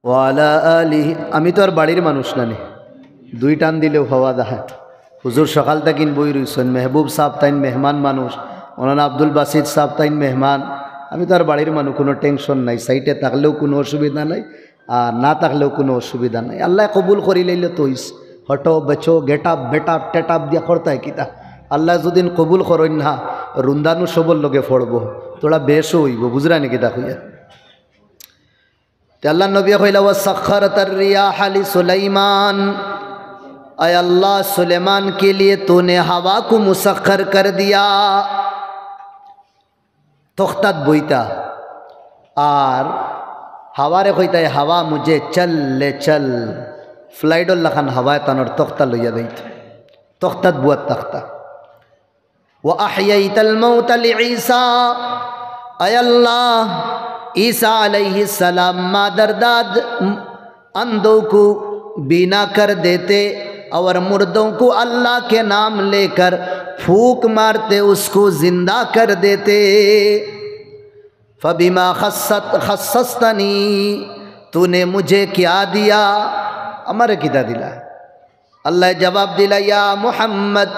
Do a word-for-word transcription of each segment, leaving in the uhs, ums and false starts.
ওয়ালা আলিহি। আমি তো আর বাড়ির মানুষ না নি, দুই টান দিলেও হওয়া যায়। হুজুর সকাল থাকিন বই রইছইন, মেহবুব সাহেব তাইন মেহমান মানুষ, মৌলানা আব্দুল বাসিত সাহেব তাইন মেহমান। আমি তো আর বাড়ির মানুষ, কোনো টেনশন নাই, সাইটে থাকলেও কোনো অসুবিধা নাই, আর না থাকলেও কোনো অসুবিধা নাই। আল্লায় কবুল করি লইলে তো অইছে। হটো বেচো, গেটাপ বেটাপ টেটাপ দিয়া করতায় কিতা? আল্লায় যুদিন কবুল করইন না, রুন্দানু সবর লগে পড়বো, থুড়া বেশও অইবো, বুঝরা নি কিতা কইয়ার? তে আল্লাহর নবীয়ে কইলা, "ওয়া সাখখারাতার রিয়াহা লি সুলাইমান।" আয় আল্লাহ, সুলেমান কে লিয়ে তূনে হাওয়া কো মুসাখখার কর দিয়া। তখতাত বইতা। আর হাওয়ারে কইতায়, "হাওয়া মুঝে চল লে চল।" ফ্লাইটর লাখান হাওয়ায় তানর তখতা লইয়া যাইতো। তখতাত বুয়াত থাকতা। "ওয়া আহইয়াইতাল মাউতা লি ঈসা।" আয় আল্লাহ, ঈসা আলাইহিস সালাম মাদার দাদ अंधों को बीना कर देते और मुर्दों को अल्लाह के नाम लेकर फूंक मारते, उसको जिंदा कर देते। फबिमा खस्सत-, खस्सस्तनी, तूने मुझे क्या दिया? আমারে কিতা দিলা? আল্লায় জবাব দিলা, ইয়া মুহাম্মদ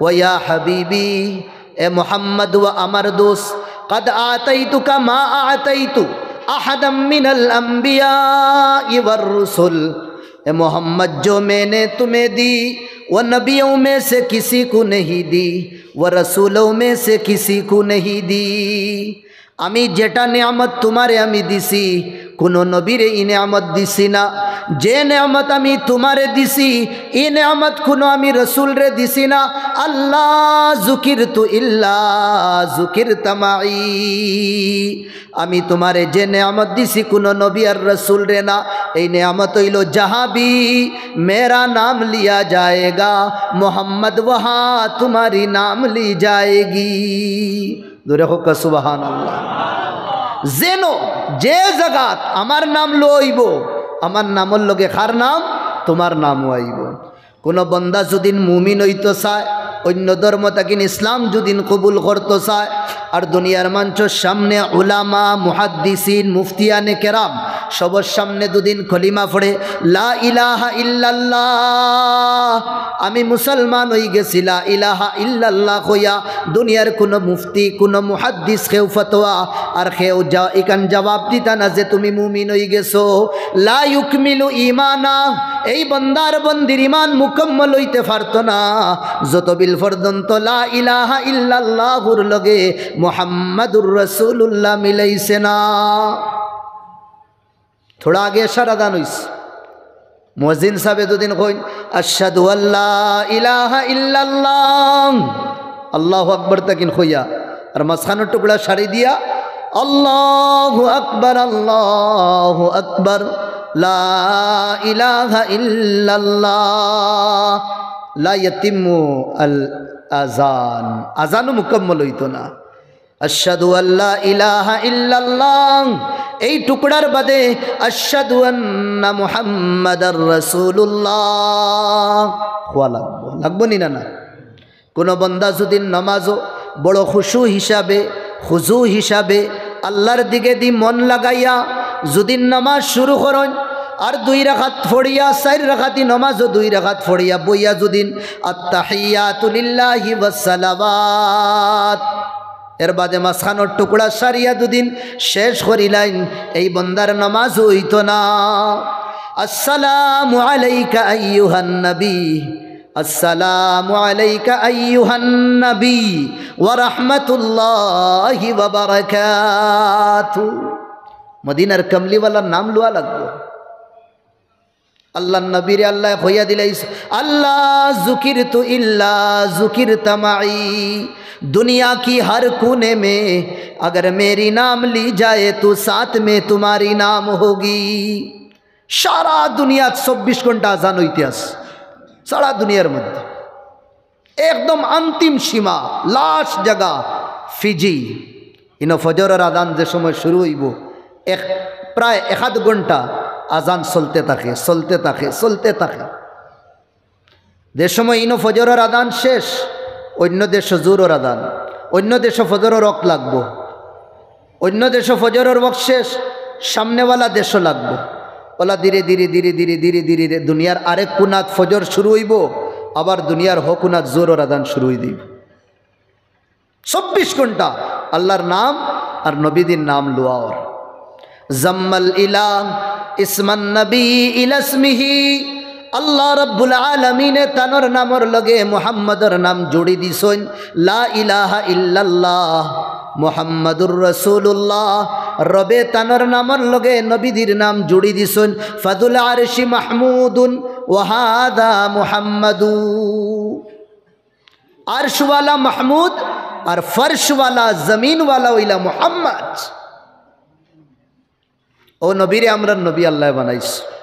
ওয়া ইয়া হাবিবি, এ মুহাম্মদ ওয়া আমার দোস্ত, কদ আতাইতুকা মা আতাইতু আহাদাম মিনাল আম্বিয়াই ওয়ার রুসুল। ए मोहम्मद, जो मैंने तुम्हें दी, वो नबियों में से किसी को नहीं दी, वो रसूलों में से किसी को नहीं दी। আমি যেটা নিয়ামত তোমারে আমি দিছি, কোনো নবীরে ই নিয়ামত দিছি না। যে নিয়ামত আমি তোমারে দিছি, ই নিয়ামত কোনো আমি রসুলরে দিছি না। আল্লাহ জুকিরতু ইল্লা জুকিরতা মাই। আমি তোমারে যে নিয়ামত দিছি, কোনো নবী আর রসুলরে না। এই নিয়ামত অইলো, জাহাবি মেরা নাম লিয়া জায়েগা, মোহাম্মদ ওয়াহা তুমারি নাম লি জায়েগি। জোরে কউক্কা সুবহানাল্লাহ। যেন যে জাগাত আমার নাম লইবো, আমার নামর লগে কার নাম? তোমার নামও আইবো। কোনো বন্দা যুদিন মুমিন অইতো চায়, অইন্য ধর্ম থাকিন ইসলাম যুদিন কবুল করতো চায়, আর দুনিয়ার মানষর সামনে উলামা, মুহাদ্দিসিন, মুফতিয়ানে কেরাম সবর সামনে যুদিন কলিমা পড়ে, লা ইলাহা ইল্লাল্লাহ, আমি মুসলমান অইগেছি, লা ইলাহা ইল্লাল্লাহ কইয়া, দুনিয়ার কোনো মুফতি, কোনো মুহাদ্দিস কেউ ফতোয়া আর কেউ যা-, ইখান জবাব দিতা না যে তুমি মুমিন অইগেছো। লা ইউকমিলু ইমানা, এই বন্দার বন্দির ইমান মুকম্মল অইতে পারতো না, যতবিল পর্যন্ত লা ইলাহা ইল্লাল্লাহুর লগে মুহাম্মাদুর রাসূলুল্লাহ মিলাইছে না। থুড়া আগে এশার আজান অইছে। মুয়াজ্জিন সাবে যুদিন কইন, "আশহাদু আল্লা ইলাহা ইল্লাল্লাহ", আল্লাহু আকবার থাকিন কইয়া, আর মাঝখানোর টুকরা সারি দিয়া, "আল্লাহু আকবার, আল্লাহু আকবার, লা ইলাহা ইল্লাল্লাহ", লা ইয়াতিম্মু আল আজান, আজানও মুকম্মল অইতো না। আশহাদু আল্লা ইলাহা ইল্লাল্লাহ, এই টুকরার বাদে আশহাদু আন্না মুহাম্মাদার রাসূলুল্লাহ কওয়া লাগবো, লাগবো নি না? না, কোনো বন্দা যুদিন নামাজও বড় খুশু হিসাবে, খুজু হিসাবে আল্লাহর দিকেদি মন লাগাইয়া যুদিন নামাজ শুরু করইন, আর দুই রাকাত পড়িয়া, চাইর রাকাতি নামাজও দুই রাকাত পড়িয়া বইয়া যুদিন আত্তাহিয়াতু লিল্লাহি ওয়াস সালাওয়াত, এর বাদে মাঝখানোর টুকরা সারিয়া যুদিন শেষ করিলাইন, এই বন্দার নামাজ অইতো না। আসসালামু আলাইকা আইয়ুহান নবী, আসসালামু আলাইকা আইয়ুহান নবী ওয়া রাহমাতুল্লাহি ওয়া বারাকাতুহু। মদিনার কমলিওয়ালার নাম লওয়া লাগবো। আল্লাহর নবীরে আল্লায় কইয়া দিলাইছে, "আল্লাহ জুকিরতু ইল্লা জুকিরতা মাই, দুনিয়া কি হর কোনে মে, অগর মেরি নাম লি জায়ে তো সাথ মে তুমারি নাম হোগি।" সারা দুনিয়াত চব্বিশ ঘন্টা আজান অইতে আছে, সারা দুনিয়ার মধ্যে। একদম অন্তিম সীমা, লাস্ট জাগা ফিজি। ইনো ফজরর আজান যে সময় শুরু অইবো, এক, প্রায় এক আধ ঘন্টা আজান চলতে থাকে, চলতে থাকে, চলতে থাকে। যে সময় ইনো ফজরর আজান শেষ, অইন্য দেশো জোহরর আজান, অইন্য দেশো ফজরর ওয়াক্ত লাগবো। অইন্য দেশো ফজরর ওয়াক্ত শেষ, সামনেওয়ালা দেশো লাগবো। অলা ধীরে ধীরে ধীরে ধীরে ধীরে ধীরে দুনিয়ার আরেক কুনাত ফজর শুরু অইবো, আবার দুনিয়ার হ কুনাত জোহরর আজান শুরু অই দিবো। চব্বিশ ঘন্টা আল্লার নাম আর নবীজির নাম লওয়া অর। জাম্মাল ইলাহ ইসমান নবী ইলা ইসমিহি। আল্লাহ রাব্বুল আলামিনে তানর নামর লগে মুহাম্মদর নাম জুড়ি দিছইন, লা ইলাহা ইল্লাল্লাহ মুহাম্মাদুর রাসূলুল্লাহ। রবে তানর নামর লগে নবীজির নাম জুড়ি দিছইন, ফাজুল আরশি মাহমুদুন ওয়া হাযা মুহাম্মাদু। আরশওয়ালা মাহমুদ আর ফরশওয়ালা, জমিনওয়ালা অইলা মুহাম্মদ। অউ নবীরে আমরার নবী আল্লায় বানাইছইন।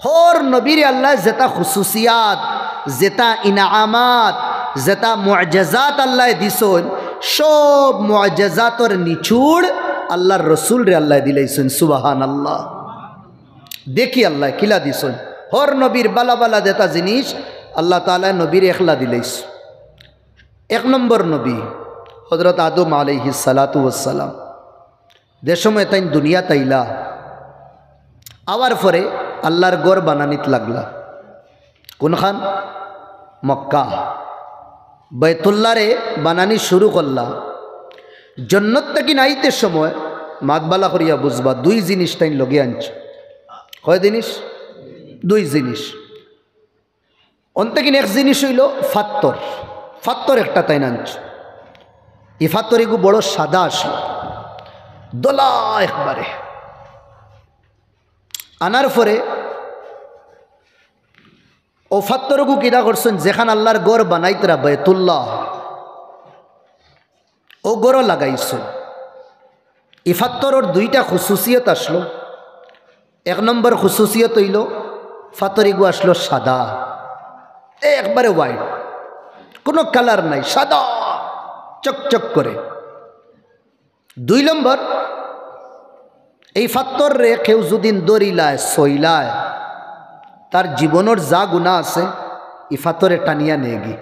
হর নবীরে আল্লায় যেতা খুসুসিয়াত, যেতা ইনামাত, যেতা মুআজিজাত আল্লায় দিছইন, সব মুআজিজাতর নিচুড় আল্লার রসুলরে আল্লায় দিলাইছইন। সুবহানাল্লাহ। দেখি আল্লায় কিলা দিছইন। হর নবীর বালা বালা যেতা জিনিস আল্লাহ তাআলায় নবীরে একলা দিলাইছইন। এক নম্বর নবী হযরত আদম আলাইহিস সালাতু ওয়াস সালাম। যে সময় তাইন দুনিয়াত আইলা, আওয়ার পরে আল্লার ঘর বানানিত লাগলা। কুনখান? মক্কা। বায়তুল্লারে বানানি শুরু করলা। জন্নত থাকি আইতে সময়, মাত বালা করিয়া বুঝবা, দুই জিনিস তাইন লগে আনছইন। কয় জিনিস? দুই জিনিস। অন থাকি এক জিনিস অইলো ফাত্তর। ফাত্তর একটা তাইন আনছইন। ই ফাত্তর ইগু বড় সাদা আছিল, ধলা একবারে। আনার পরে অউ ফাত্তরগু কিতা করছইন, যেখান আল্লার ঘর বানাইতরা বায়তুল্লাহ, অউ ঘরো লাগাইছইন। ই ফাত্তরর দুইটা খুসুসিয়ত আছলো। এক নম্বর খুসুসিয়ত অইলো, ফাত্তর ইগু আছলো সাদা, একবারে white, কুনু colour নাই, সাদা চকচক করে। দুই নম্বর, এই ফাত্তররে কেউ যুদি ধরিলায়, ছইলায়, তার জীবনর যা গুনা আছে, ই ফাত্তরে টানিয়া নেগি।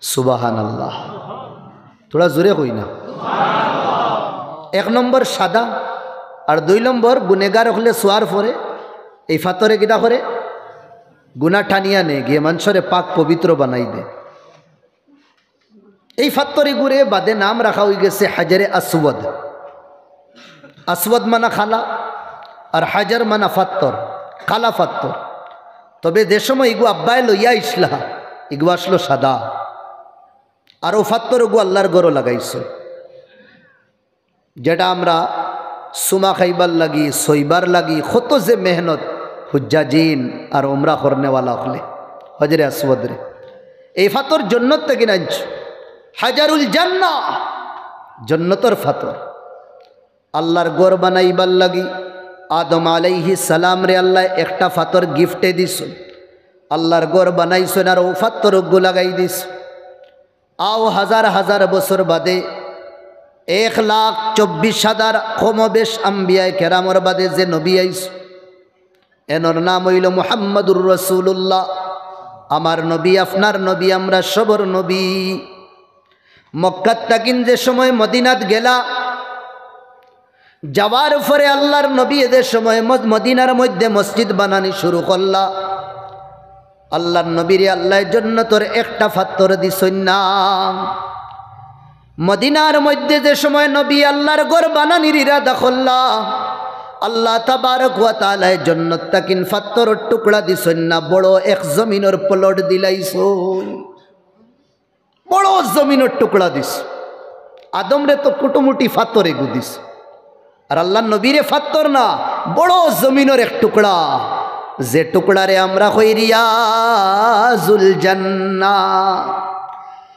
সুবহানাল্লাহ। থুড়া জোরে কই না। এক নম্বর সাদা, আর দুই নম্বর গুনেগার অকলে ছোয়ার পরে এই ফাত্তরে কিতা করে? গুনা টানিয়া নেগি, মানষরে পাক পবিত্র বানাই দে। এই ফাত্তর ইগুরে বাদে নাম রাখা অইগেছে হাজারে আসওয়াদ। আসওয়াদ মানা কালা, আর হাজার মানা ফাত্তর, কালা ফাত্তর। তবে যে সময় ইগু আব্বায় লইয়া আইছলা, ইগু আছলো সাদা। আর অউ ফাত্তরগু আল্লার ঘরো লাগাইছইন। যেটা আমরা চুমা খাইবার লাগি, ছইবার লাগি, কত যে মেহনত হুজ্জাজিন আর উমরা করনেওয়ালা অকলে, হাজারে আসওয়াদরে। এই ফাত্তর জন্নত থাকি আনছইন, হাজারুল জান্নাহ, জন্নতর ফাত্তর। আল্লার ঘর বানাইবার লাগি আদম আলাইহিস সালামরে আল্লায় একটা ফাত্তর gift-এ দিছইন। আল্লার ঘর বানাইছইন আর অউ ফাত্তরগু লাগাই দিছইন। আও হাজার হাজার বছর বাদে, এক লাখ চব্বিশ হাজার কমবেশ আম্বিয়ায়ে কেরামর বাদে যে নবী আইছইন, এনর নাম অইলো মুহাম্মাদুর রাসূলুল্লাহ। আমার নবী, আপনার নবী, আমরা সবর নবী। মক্কাত থাকিন যে সময় মদিনাত গেলা, যাওয়ার পরে আল্লার নবী যে সময় মদ-, মদিনার মধ্যে মসজিদ বানানি শুরু করলা, আল্লার নবীরে আল্লায় জন্নতর একটা ফাত্তর দিছইন না। মদিনার মধ্যে যে সময় নবী আল্লার ঘর বানানির ইরাদা করলা, আল্লাহ তাবারক ওয়া তাআলায় জন্নত থাকিন ফাত্তরর টুকরা দিছইন না, বড় এক জমিনর plot দিলাইছইন। বড় জমিনর টুকরা দিছইন। আদমরে তো কুটুমুটি ফাত্তর এগু দিছইন। আর আল্লার নবীরে ফাত্তর না, বড় জমিনর এক টুকরা, যে টুকরারে আমরা কই রিয়াজুল জান্নাহ।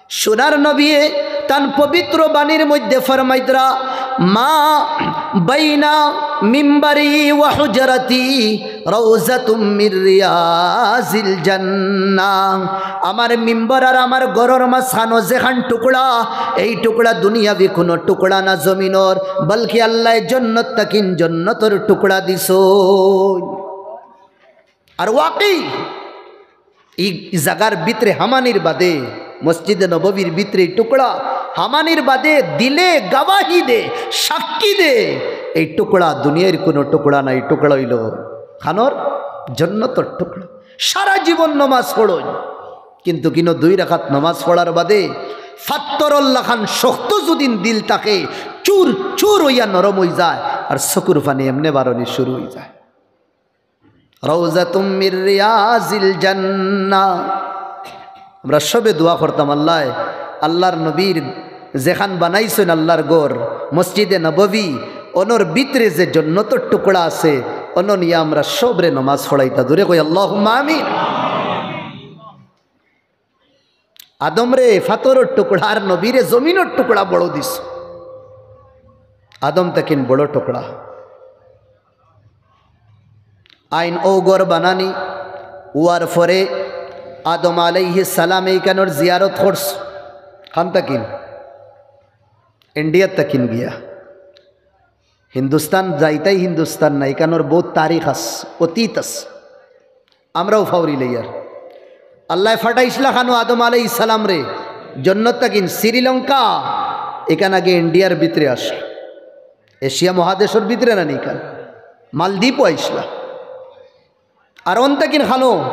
সোনার নবীয়ে তান পবিত্র বাণীর মধ্যে ফরমাইতরা, "মা বাইনা মিম্বারি ওয়া হুজরাতি রাউজাতুম মির রিয়াজিল জান্নাহ।" আমার মিম্বর আর আমার ঘরর মাঝখানো যেখান টুকরা, এই টুকরা দুনিয়াবি কুনু টুকরা না জমিনর, বলকি আল্লায় জন্নত থাকিন জন্নতর টুকরা দিছইন। আর ওয়াকি ই, ই জাগার ভিতরে হামানির বাদে, মসজিদে নববীর ভিতরে ই টুকরা হামানির বাদে দিলে গাওয়াহি দে, সাক্ষী দে, এই টুকরা দুনিয়ার কুনু টুকরা না, এই টুকরা অইলো খানোর জন্নতর টুকরা। সারা জীবন নমাজ পড়ইন, কিন্তুক ইনো দুই রাকাত নমাজ পড়ার বাদে ফাত্তরর লাখান শক্ত যুদি দিল থাকে, চুর চুর অইয়া নরম অইযায়, আর চকুর পানি এমনে বারনি শুরু অইযায়। রাউজাতুম মির রিয়াজিল জান্নাহ। আমরা সবে দোয়া করতাম, আল্লায়, আল্লার নবীর যেখান বানাইছইন আল্লার ঘর, মসজিদে নববী, অনর ভিতরে যে জন্নতর টুকরা আছে, অনো নিয়া আমরা সবরে নমাজ পড়াইতা। জুরে কই আল্লাহুম্মা আমিন। আদমরে ফাত্তরর টুকরা আর নবীরে জমিনর টুকরা বড় দিছো। আদম তাকিন বড় টুকরা। আইন অউ ঘর বানানি অওয়ার পরে আদম আলাইহিস সালামে ইকানোর জিয়ারত করছে। খান তাকিন, ইন্ডিয়ার তাকিন গিয়া। হিন্দুস্তান যাইতাই হিন্দুস্তান না, ইকানোর বউত তারিখ আছে, অতীত আছে। আমরাও ফাউরি লইয়ার। আল্লায় ফাটাইছলা খানো আদম আলাইহিস সালামরে, জন্নত তাকিন শ্রীলঙ্কা, ইকান আগে ইন্ডিয়ার ভিতরে আসলা। এশিয়া মহাদেশর ভিতরে না নি ইকান, মালদ্বীপও আইছলা। আর অন তাকিন খানো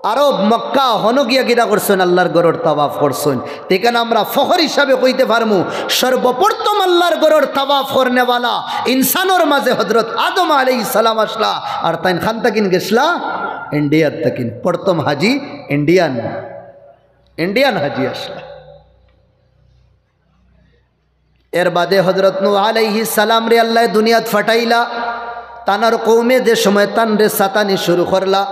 আরব, মক্কা, হনো গিয়া কিতা করছইন, আল্লার ঘরর তাওয়াফ করছইন। তে ইকান আমরা ফখর হিসাবে কইতে পারমু, সর্বপ্রথম আল্লার ঘরর তাওয়াফ করনেওয়ালা ইনসানর মাঝে হযরত আদম আলাইহিস সালাম আসলা, আর তাইন খান তাকিন গেছলা ইন্ডিয়ার তাকিন। প্রথম হাজি ইন্ডিয়ান, ইন্ডিয়ান হাজি আসলা। এর বাদে হযরত নূহ আলাইহিস সালামরে আল্লায় দুনিয়াত ফাটাইলা। তানর কওমে যে সময় তানরে সাতানি শুরু করলা,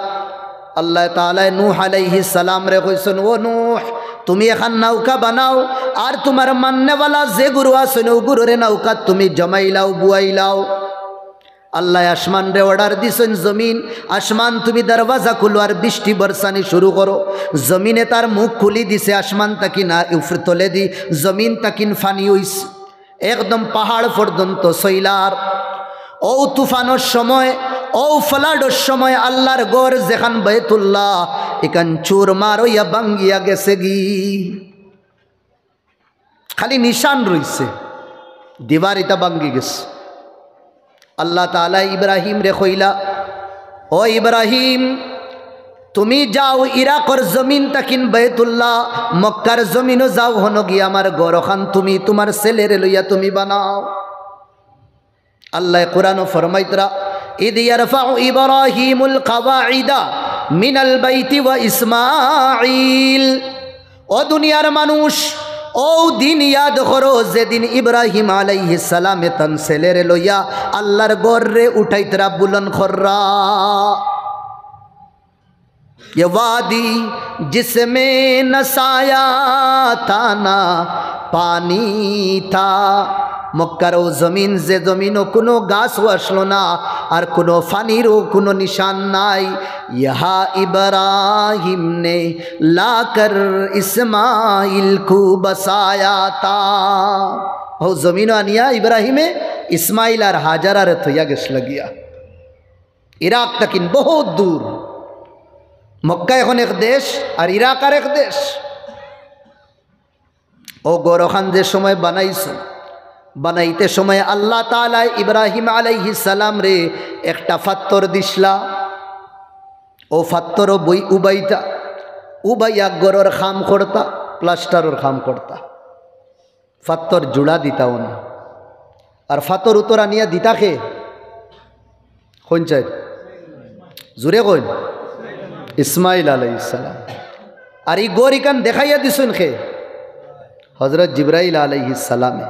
আল্লায় তাআলায় নূহ আলাইহিস সালামরে কইছইন, "ও নূহ, তুমি এখান নৌকা বানাও, আর তুমার মাননেওয়ালা যেগুরু আছইন, অগুরুরে নৌকাত তুমি জমাইলাও, বুয়াইলাও।" আল্লায় আসমানরে অর্ডার দিছইন, "জমিন, আসমান তুমি দরওয়াজা খুলো আর বৃষ্টি বরসানি শুরু করো।" জমিনে তার মুখ খুলি দিছে, আসমান তাকিন উপরে তলেদি, জমিন তাকিন ফানি অইছে। একদম পাহাড় পর্যন্ত ছইলার। অউ তুফানর সময়, অউ ফ্লাডর সময় আল্লার ঘর যেখান বাইতুল্লাহ, ইখান চুরমার অইয়া ভাঙ্গিয়া গেছেগি। খালি নিশান রইছে, দিবার ইতা ভাঙ্গি গেছে। আল্লাহ তাআলায় ইব্রাহিমরে কইলা, "ও ইব্রাহিম, তুমি যাও ইরাকর জমিন তাকিন বাইতুল্লাহ, মক্কার জমিনো যাও, হনো গিয়া আমার ঘর অখান তুমি তুমার ছেলেরে লইয়া তুমি বানাও।" আল্লায় কুরআনো ফরমাইতরা, "ইদ ইয়ারফাউ ইব্রাহিমুল কাওয়াইদা মিনাল বাইতি ওয়া ইসমাঈল।" ও দুনিয়ার মানুষ, অউ দিন ইয়াদ করো, যেদিন ইব্রাহিম আলাইহিস সালামে তান ছেলেরে লইয়া আল্লার ঘররে উঠাইতরা, বুলন্দ কররা। "یہ وادی جس میں نہ سایہ تھا نہ پانی تھا۔" মক্কার অউ জমিন, যে জমিনো কুনু গাছও আসলো না, আর কুনু পানিরও কুনু নিশান নাই। "یہاں ابراہیم نے لا کر اسماعیل کو بسایا تھا।" অউ জমিনো আনিয়া ইব্রাহিমে ইসমাইল আর হাজারারে থইয়া গেছলা গিয়া। ইরাক তাকিন বহুত দূর। মক্কা অখন এক দেশ, আর ইরাক আরেক দেশ। অউ ঘর অখান যে সময় বানাইছইন, বানাইতে সময় আল্লাহ তাআলায় ইব্রাহিম আলাইহিস সালামরে একটা ফাত্তর দিছলা। অউ ফাত্তরো বই উবাইতা, উবাইয়া ঘরর কাম করতা, প্লাস্টারর কাম করতা। ফাত্তর জুড়া দিতা অনো। আর ফাত্তর উত্তর আনিয়া দিতা কে? কইন চাই? জুরে কইন। ইসমাইল আলাইহিস সালাম। আর ই ঘর ইখান দেখাইয়া দিছইন কে? হযরত জিব্রাইল আলাইহিস সালামে।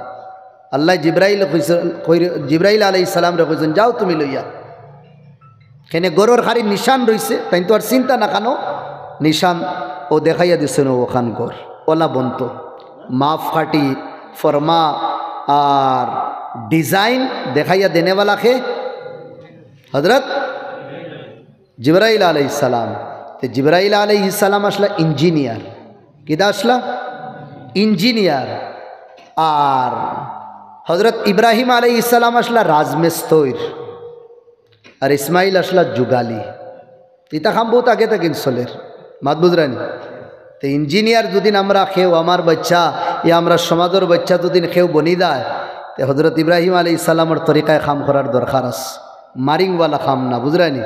আল্লায় জিব্রাইল কইছইন, কইর-, জিব্রাইল আলাইহিস সালামরে কইছইন, "যাও তুমি লইয়া।" কেনে ঘরর খালি নিশান রইছে, তাইন তো আর চিনতা না খানো নিশান, অউ দেখাইয়া দিছইন অউ অখান ঘর। অলা বনতো, মাপকাঠি, ফর্মা আর design দেখাইয়া দেনেওয়ালা কে? হযরত জিব্রাইল আলাইহিস সালাম। তে জিব্রাইল আলাইহিস সালাম আসলা ইঞ্জিনিয়ার। কিতা আসলা? ইঞ্জিনিয়ার। আর হযরত ইব্রাহিম আলাইহিস সালাম আসলা রাজমিস্ত্রির। আর ইসমাইল আসলা জুগালি। ইতা কাম বহুত আগে থাকি চলের, মাত বুঝরায়নি? তে ইঞ্জিনিয়ার যুদিন আমরা কেউ, আমার বাইচ্চা, ইয়া আমরা সমাজর বাইচ্চা যুদিন কেউ বনি যায়, তে হযরত ইব্রাহিম আলাইহিস সালামর তরিকায় কাম করার দরকার আছে। মারিংওয়ালা কাম না, বুঝরায়নি?